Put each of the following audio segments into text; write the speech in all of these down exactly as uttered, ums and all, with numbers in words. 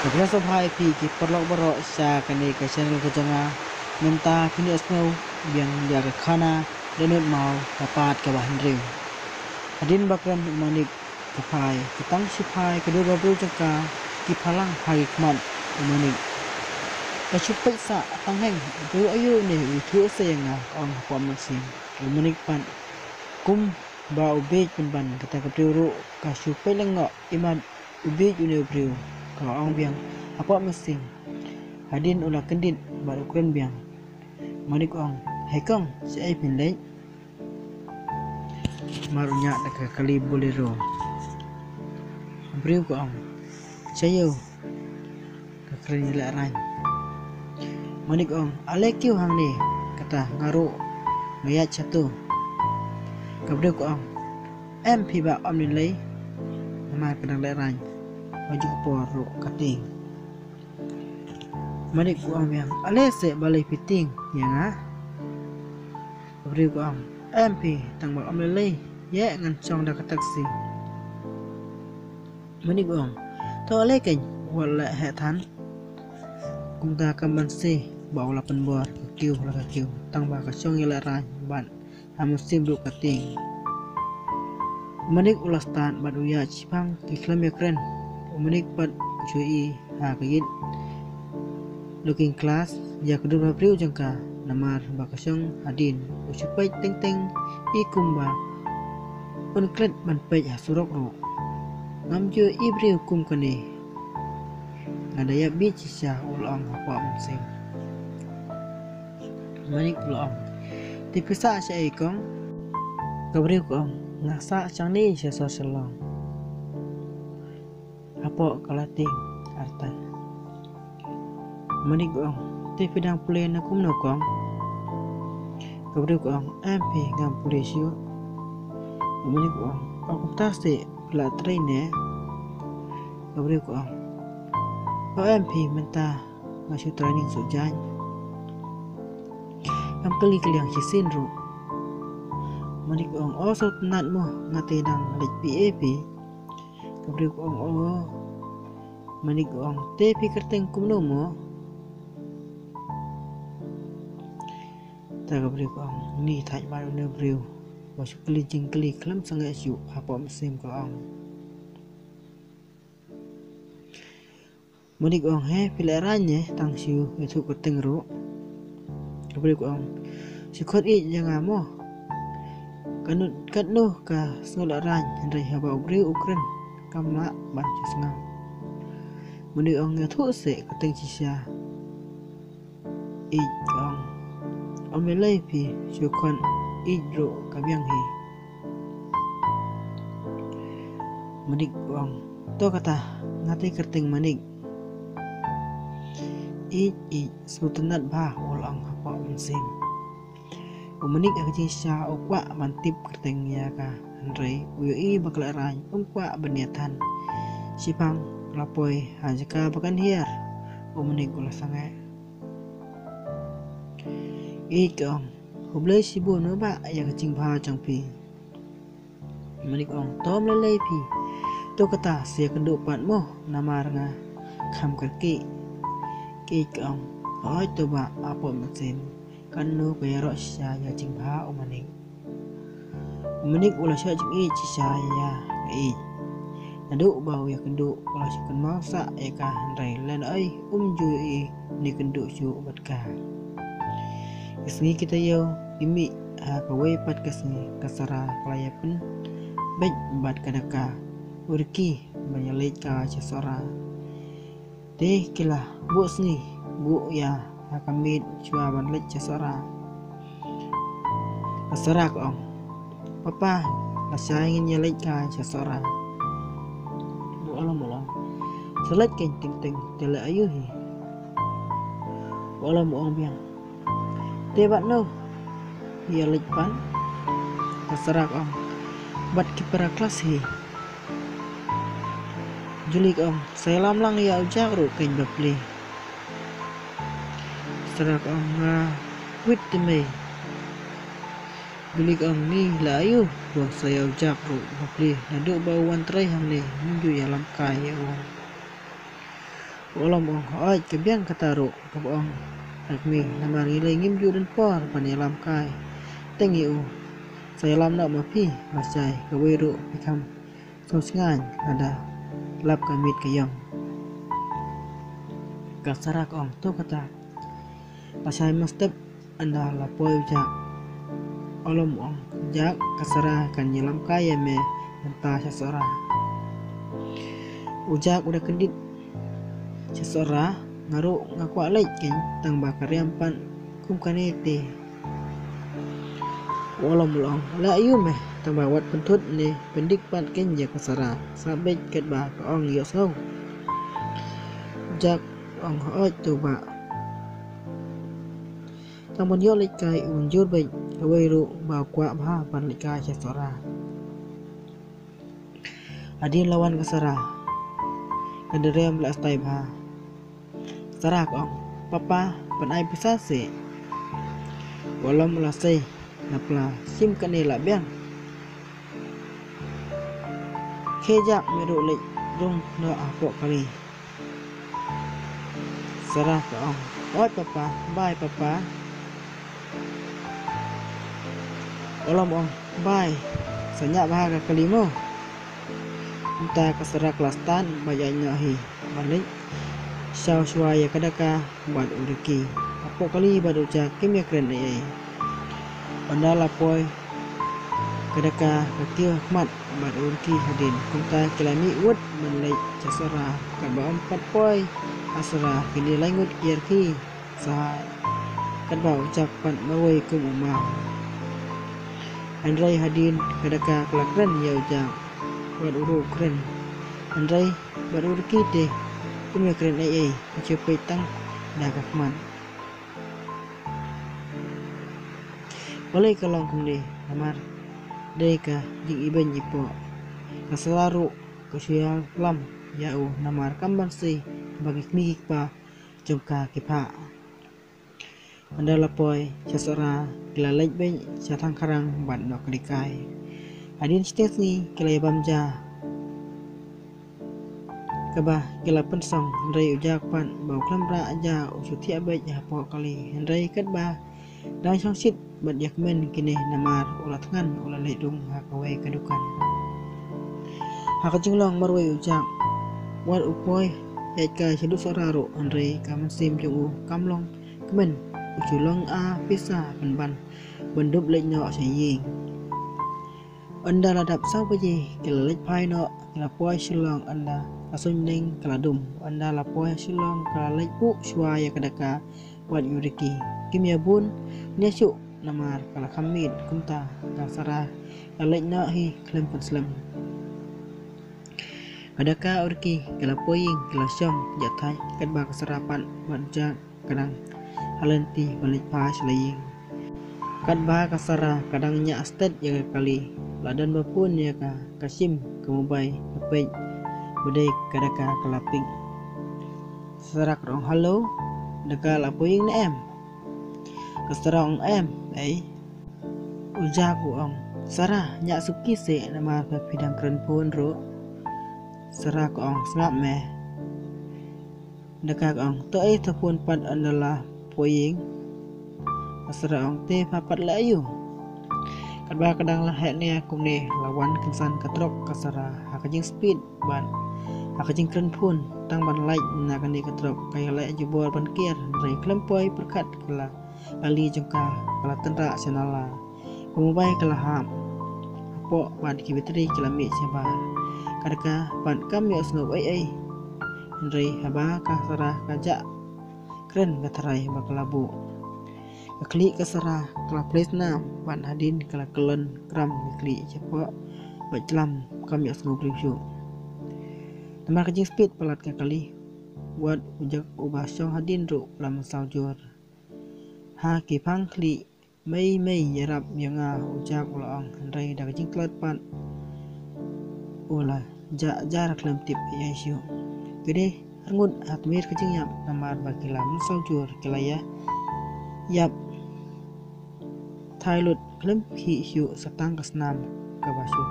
Khublei shibun ïa phi ki paralok baroh sha kane ka channel ka jong nga. Mynta phin ïohsngew biang ïa ka khana Dohnud Maw ka part kaba hynriew. Hadien ba kren u Manik ka phai, ka tang shiphai ka dur ba briew jong ka ki phalang ha ki khmat u Manik. Ka shu peit sah tang heng, u briew aïu ne u ïathuh seh ïa nga, ong hapoh mynsiem. U Manik pat kumba u bieit pynban, kata ka briew ruh ka shu peit lyngngoh, imat u bieit une u briew, ka ong biang hapoh mynsiem. Hadien u la kyndit bad u kren biang, Manik u ong, "Hei kong, shaei phin leit?" Mar u ñiah da ka kali Bolero. Briew ka ong, "Sha ïew, ka kren ïalehrain." Manik u ong, "Ale kiew hangne, kata nga ruh nga ïaid shato." Ka briew ka ong, "Em phi bah, ym lei lei, namar ka dang lehrain, ha ju ka por ruh ka tieng." Manik u ong biang, "Ale seh balei phi tieng ïa nga." Ka briew ka ong, "Em phi, tang ba ym lei lei, ïa ngan shong da ka taxi." Manik u ong, "To ale keiñ, wat leh heh than." Kumta kam ban seh ba u la pynbor ka kiew la ka kiew, tang ba ka shong ïalehrain bad ha mynsiem ruh ka tieng. U Manik u la stad bad u ïaid shiphang ki khlem ïakren. U Manik pat u shu ïohi ha ka ïit looking glass ïa ka dur ba briew jong ka, namar ba ka shong hadien. U shu peit teng teng i kumba un klet ban peit ha surok ruh. "Ngam ju ïohi briew kum kane. Nga da ïap bieit shisha," u la ong hapoh mynsiem. Manik u la ong, "Te phi sah shaei kong?" Ka briew ka ong, "Nga sah shangne sha sor Shillong, hapoh ka Laiting Arta." Manik u ong, "Te phi dang pule na kumno kong?" Ka briew ka ong, "Em phi, ngam pule shuh." Manik u ong, "O kumta seh, phi la trei ne?" Ka briew ka ong, "O em phi, mynta nga shu training shu jaiñ. Ngam kylli kylliang shisien ruh." Manik u ong, "O sngewtynnat mo, nga te dang leit P A phi." Ka briew ka ong, "O." Manik u ong, "Te phi kyrteng kumno mo?" Ta ka briew ka ong, "Ni thait mar une u briew ba shu kylli jingkylli khlem sangeh shuh," hapoh mynsiem ka ong. Manik u ong, "He phi lehrain ne, tang shu ïathuh kyrteng ruh." Ka briew ka ong, "Shu khot ïeit ïa nga mo. Katno, katno ka sngew lehrain, hynrei haba u briew u kren kam lah ban shu sngap." Manik u ong, "Ïathuh seh kyrteng shisha." Ïeit ka ong, "Ym lei lei phi, shu khot Ïeit ruh ka biang hi." Manik u ong, "To kata, nga te kyrteng Manik." "Ïeit, Ïeit, sngewtynnat bha," u la ong hapoh mynsiem. U Manik ha ka jingshisha u kwah ban tip kyrteng ïa ka, hynrei u ïohi ba ka lehrain, um kwah ban ïathan. Shiphang la poi ha jaka ba kan hiar, u Manik u la sangeh. Ïeit ka ong, "Khublei shibun mo bah ïa ka jingbha jong phi." Manik u ong, "To ym lei lei phi. To kata sa ïakynduh pat mo, namar nga kham kyrkieh." Ïeit ka ong, "Hooid to bah, hapoh mynsiem katno ka ïaroh shisha ïa ka jingbha u Manik." U Manik u la shah jingïeit shisha ïa ka Ïeit. Naduh ba u ïakynduh u la shu kynmaw sah ïa ka, hynrei lehnohei um ju ïakynduh shuh bad ka. Ki sngi ki taïew ki mih, ha kawei pat ka sngi ka Sara ka la ïapynbeit bad ka Daka, u Riki, ban ïaleit ka sha Sohra. Te ki la buh sngi buh ïa ha ka miet shuwa ban leit sha Sohra. Ka Sara ka ong, "Papa, lashai ngin ïaleit ka sha Sohra." U Alam u ong, "Sa leit keiñ teng teng, te leh aïu hi?" U Alam u ong biang, "Te bad no ïaleit pat?" Ka Sara ka ong, "Bad ki para klas hi." Juli ka ong, "Sa ïalam lang ïa u Jack ruh keiñ bapli." Sara ka ong, "Nga kwit te mei." Juli ka ong, "Ni leh aïu ruh sa ïa u Jack ruh bapli, naduh ba u wan trei hangne ngim ju ïalam kai ïa u." U Lom u ong, hooid, ka biang kata ruh kaba ong ha kmie, namar ngi lei ngim ju don por ban ïalam kai. Te ngi u sa ïalam noh ma phi, marshai kawei ruh phi kham sngewsngaiñ lada lap ka miet ka ïong. Ka Sara ka ong, to kata, la shai mynstep. Ynda la poi u Jack, u Lom u ong, Jack, ka Sara kan ïalam kai ïa me mynta sha Sohra. U Jack u da kyndit, sha Sohra nga ruh nga kwah leit keiñ, tang ba ka riam pat kum kane te. U Lom u ong, leh aïu me, tang ba wat pynthut ne pyndik pat keiñ ïa ka Sara, sngap beit katba ka ong ïohsngew. U Jack u ong, hooid to bah. Tang ban ïoh leit kai un jur beit, kawei ruh ba u kwah bha ban leit kai sha Sohra. Hadien la wan ka Sara, ka duriam la stai bha. Sara ka ong, papa, pynai pisa seh. U Lom u la sei na pla, shim kane la biang. Khie Jack, me ruh leit rung noh hapoh kali. Sara ka ong, hooid papa, bye papa. U Lom u ong, bye, sa ñiah bha ka kali mo. Mynta ka Sara ka la stad ba ïaid noh hi ban leit shaw shuwa ïa ka Daka bad u Ricky. Hapoh kali bad u Jack kim ïakren ei ei. Ynda la poi ka Daka ka kiew khmat bad u Ricky hadien, kumta ki la mih wut ban leit sha Sohra. Katba ym pat poi ha Sohra, kine lai ngut ki ïarkhie sha, katba u Jack pat marwei kum u maw. Hynrei hadien ka Daka ka la kren ïa u Jack, bad u ruh u kren. Hynrei bad u Ricky te kim ïakren ei ei, ki shu peit tang da ka khmat. Balei ka long kumne? Namar dei ka jingibeiñ ipoh. Ka Sara ruh ka shu ïalam ïa u namar kam banse ba ki kmie ki kpa jong ka ki phah. Ynda la poi sha Sohra, ki la leit beit sha Thangkharang bad Nohkalikai. Hadien shiteng sngi ki la ïabam ja kaba ki la pynsong, hynrei u Jack pat ba u khlem rah ja u shu thiah beit hapoh kali. Hynrei katba dang shongshit bad ïakmen kine namar u la thngan u la leit rung ha kawei ka dukan. Ha ka jinglong marwei u Jack, wat u poi ïaid kai shaduh Sohra ruh, hynrei ka mynsiem jong u kam long kmen, u shu long a pisa pynban ban dup leit noh sha ïing. Ynda la dap saw baje ki la leit phai noh, ki la poi Shillong. Ynda ka suiñneng ka la dum, ynda la poi Shillong ka la leit buh shuwa ïa ka Daka bad u Ricky. Kim ïa bun ne shuh namar ka la kham miet, kumta ka Sara ka leit noh hi khlem pynslem. Ka Daka, u Ricky ki la poi ïing, ki la shong jahthait, katba ka Sara pat bad u Jack ka dang ha lynti ban leit phai sha la ïing. Katba ka Sara ka dang ñiah stet ïa ka kali, la don ba phone ïa ka, ka shim ka mobile, ka peit ba dei ka Daka ka la pick. Sara ka ong, hello Daka, la poi ïing ne em? Ka Sara ong, em ei. U Jack u ong, Sara, ñiah suki seh namar ba phi dang kren phone ruh. Sara ka ong, sngap me. Daka ka ong, to ei, to phone pat ynda la poi ïing. Ka Sara ong, te pha pat leh aïu? Katba ka dang la heh nia kumne, la wan kynsan ka trok ka Sara ha ka jingspeed bad ha ka jingkren phone, tang ban lait na kane ka trok ka ïaleh jubor ban kiar, hynrei khlem poi pyrkhat ka la kali jong ka ka la tynrah sha nala. Ka mobile ka la hap hapoh bad ki battery ki la mih shabar. Ka Daka pat kam ïohsngew ei ei. Hynrei haba ka Sara ka jah kren ka tharai ba ka la buh. Ka khlieh ka Sara ka la plie snam bad hadien ka la kyllon kram ka khlieh shapoh bad jlam, kam ïohsngew briew shuh. Namar ka jingspeed palat ka kali, wat u Jack uba shong hadien ruh u la mynsaw jur. Ha ki phang khlieh, mei mei ïarap ïa nga, u Jack u la ong, hynrei da ka jingtlot pat u la jah jar khlem tip ei ei shuh. Ki dei arngut ha tmier ka jingïap namar ba ki la mynsaw jur, ki la ïa ïap thai lut khlem khih shuh sa tang ka snam kaba shu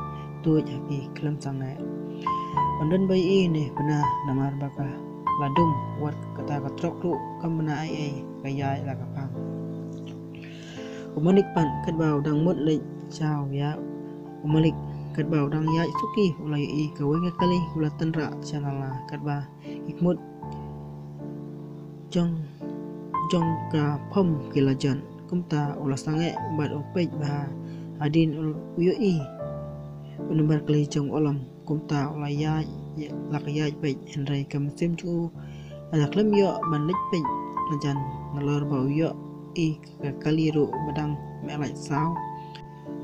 tuid ha ki khlem sangeh. Ym don ba ïohi ne bna namar ba ka la dum, wat kata ka trok ruh kam bna ei ei, ka ïaid la ka phang. U Manik pat katba u dang mut leit shaw ïa u Malik, katba u dang ïaid suki u la ïohi kawei ka kali ka la tynrah sha nala, katba ki khmut jong jong ka phom ki la jan. Kumta u la sangeh bad u peit bha, hadien u ïohi u number kali jong u Olom. Kumta u la ïaid, la ka ïaid peit, hynrei ka mynsiem jong u la khlem ïoh ban leit peit najan, nalor ba u ïohi ka kali ruh ba dang mih lait saw.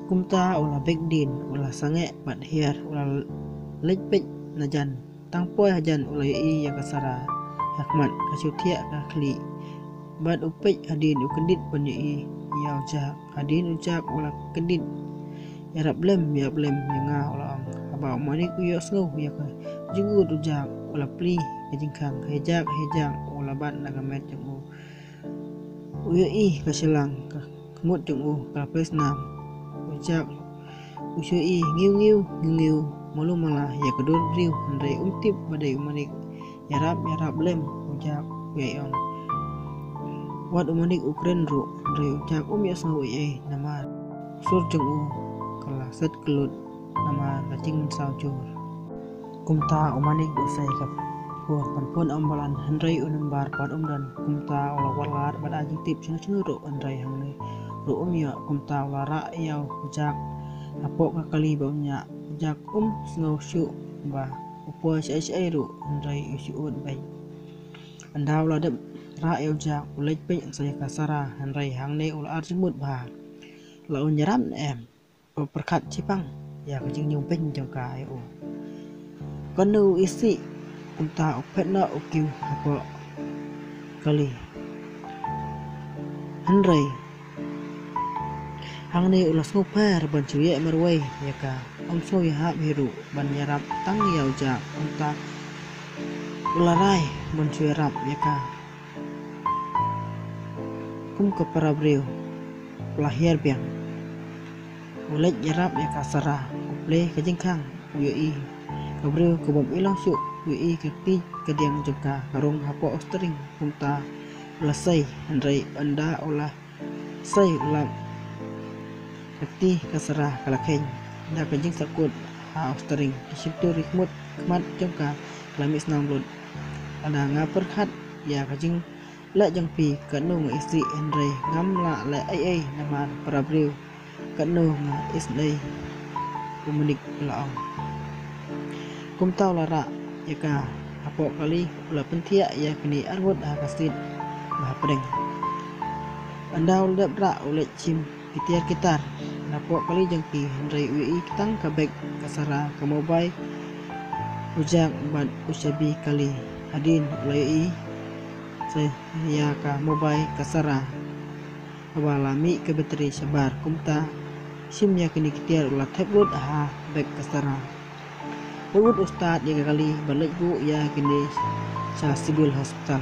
Kumta u la beh dien, u la sangeh bad hiar, u la leit peit najan. Tang poi hajan u la ïohi ïa ka Sara ha khmat, ka shu thiah ka khlieh. Bad u peit hadien u kyndit ban ïohi ïa u Jack. Hadien u Jack u la kyndit, "Ïarap lem, ïarap lem ïa nga," u la ong. Haba u Manik u ïohsngew ïa ka jingud u Jack, u la plie ka jingkhang, "Hei Jack, hei Jack," u la bat na ka met jong u. U ïohi ka shlang ka khmut jong u ka la plie snam. U Jack u shu ïohi ngiw ngiw ngiw ngiw malu mala ïa ka dur briew, hynrei um tip ba dei u Manik. "Ïarap, ïarap lem," u Jack u ïa ong. Wat u Manik u kren ruh, hynrei u Jack um ïohsngew ei ei namar sur jong u ka la set kyllut namar ka jingmynsaw jur. Kumta u Manik u sei ka phone, ban phone ambulance, hynrei u number pat um don. Kumta u la wad lad bad ai jingtip shano shano ruh, hynrei hangne ruh um ïoh. Kumta u la rah ïa u Jack hapoh ka kali ba un ñiah. U Jack um sngew shuh ba u poi shaei shaei ruh, hynrei u shu ud beit. Ynda u la dep rah ïa u Jack, u leit peit sa ïa ka Sara, hynrei hangne u la ar jingmut bha. La ong, "Ïarap ne em?" U pyrkhat shipang ïa ka jingñiewbeiñ jong ka ïa u. Kano u isih, kumta u phet noh u kiew hapoh kali. Hynrei hangne u la sngewpher ban shu ïeh marwei ïa ka, um sngew ïahap hi ruh ban ïarap tang ïa u Jack, kumta u la rai ban shu ïarap ïa ka. Kum ka para briew u la hiar biang. U leit ïarap ïa ka Sara, u plie ka jingkhang, u ïohi ka briew ka bym i long shuh, u ïohi ka kti ka diang jong ka ka rung hapoh u steering. Kumta u la sei, hynrei ynda u la sei u lap, ka kti ka Sara ka la kheiñ da ka jingsakut ha u steering. Ki shyntur ki khmut khmat jong ka ka la mih snam lut. Lada nga pyrkhat ïa ka jing leh jong phi, katno nga isih, hynrei ngam lah leh ei ei namar para briew, katno nga isih ei, u Manik u la ong. Kumta u la rah ïa ka hapoh kali, u la pynthiah ïa kine arngut ha ka seat ba hapdeng. Ynda u la dep rah, u leit shim ki tiar ki tar napoh kali jong ki, hynrei u ïohi tang ka bag ka Sara, ka mobile u Jack bad u shabi kali. Hadien u la ïohi sa ïa ka mobile ka Sara, haba la mih ka battery shabar. Kumta shim ïa kine ki tiar u la thep lut ha bag ka Sara. Wut wut u start ïa ka kali ban leit buh ïa kine sha Civil Hospital.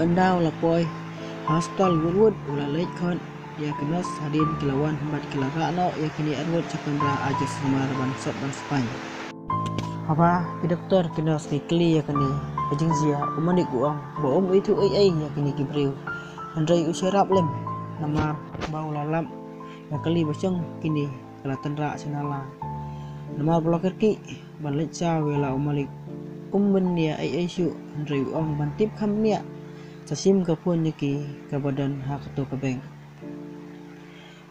Ynda u la poi hospital, wut wut u la leit khot ïa ki nurse. Hadien ki la wan bad ki la rah noh ïa kine arngut sha kamra adjust namar ban sop ban spaiñ. Haba ki doktor ki nurse ki kylli ïa kane ka jingjia, u Manik u ong ba um ithuh ei ei ïa kine ki briew, hynrei u shu ïarap lem namar ba u la lap ïa ka kali ba shong kine ka la tynrah sha nala. Namar ba la kyrkieh ban leit shaw ïa la u Malik, um myn ïa ei ei shuh, hynrei u ong ban tip kham bniah, sa shim ka phone ïa ki kaba don ha kato ka bank.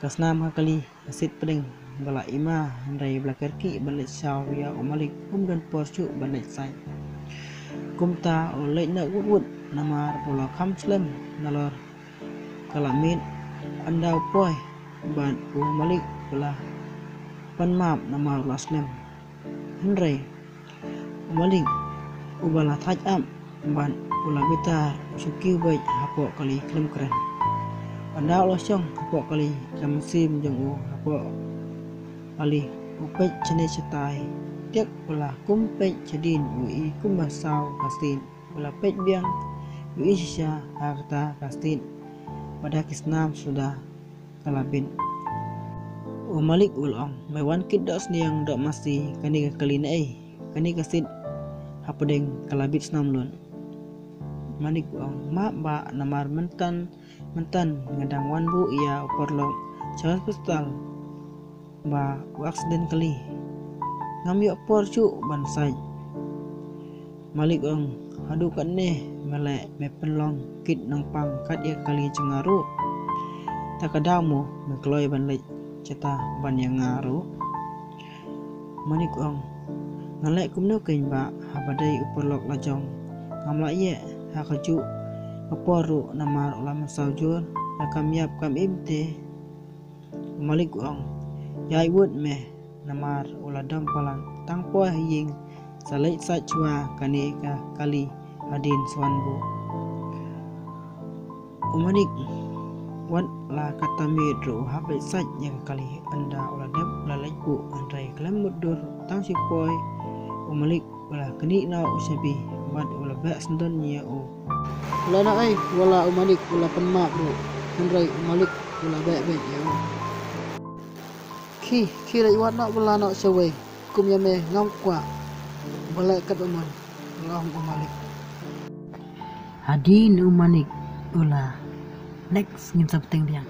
Ka snam ka kali ka seat pdeng ba la ima, hynrei ba la kyrkieh ban leit shaw ïa u Malik, um don por shuh ban leit sait. Kumta u leit noh wut wut namar ba la kham slem nalor ka la miet. Ynda u poi bad u Malik u la pan map namar u la slem. Hynrei u Malik uba la thait ap bad u la bitar, u shu kiew beit hapoh kali khlem kren. Ynda u la shong hapoh kali, ka mynsiem jong u hapoh kali, u peit shane shatai. Tiak u la kum peit shadien, u ïohi kumba saw ka seat. U la peit biang, u ïohi shisha ha kata ka seat ba da ki snam suda ka la bit. U Malik u la ong, "Me wan kit doh sniang doh masi, kane ka kali naei? Kane ka seat hapdeng ka la bit snam lut. Malik u ong, map bah, namar myntan myntan nga dang wan buh ïa u paralok sha hospital ba u accident kali. Ngam ïoh por shuh ban sait. Malik u ong, haduh katne me leh me pynlong kit nongpang kat ïa ka kali jong nga ruh. Ta ka daw mo me kloi ban leit shata ban ïa nga ruh. Malik u ong, nga leh kumno kein bah, haba dei u paralok la jong. Ngam lah ïeh ha kajuh ka por ruh namar u la mynsaw jur, la kam ïap kam im te. U Malik u ong, ïai wut me namar u la dom palat. Tang poi ha ïing sa leit sait shuwa kane ka kali hadien sa wan buh. U Malik wat la katta miet ruh u hap leit sait ïa ka kali, ynda u la dep u la leit buh, hynrei khlem mutdur tang shi poi u Malik u la knieh noh u shabi bad u la beh syndon ïa u. Lada ai wala u Malik u la pynmap ruh, hynrei u Malik u la beh beit ïa u. Khie, khie leit wad noh, ba la noh shawei, kum ïa me ngam kwah ba leh katba mon, u la ong u Malik. Hadien u Malik u la, next ngin sa bteng biang.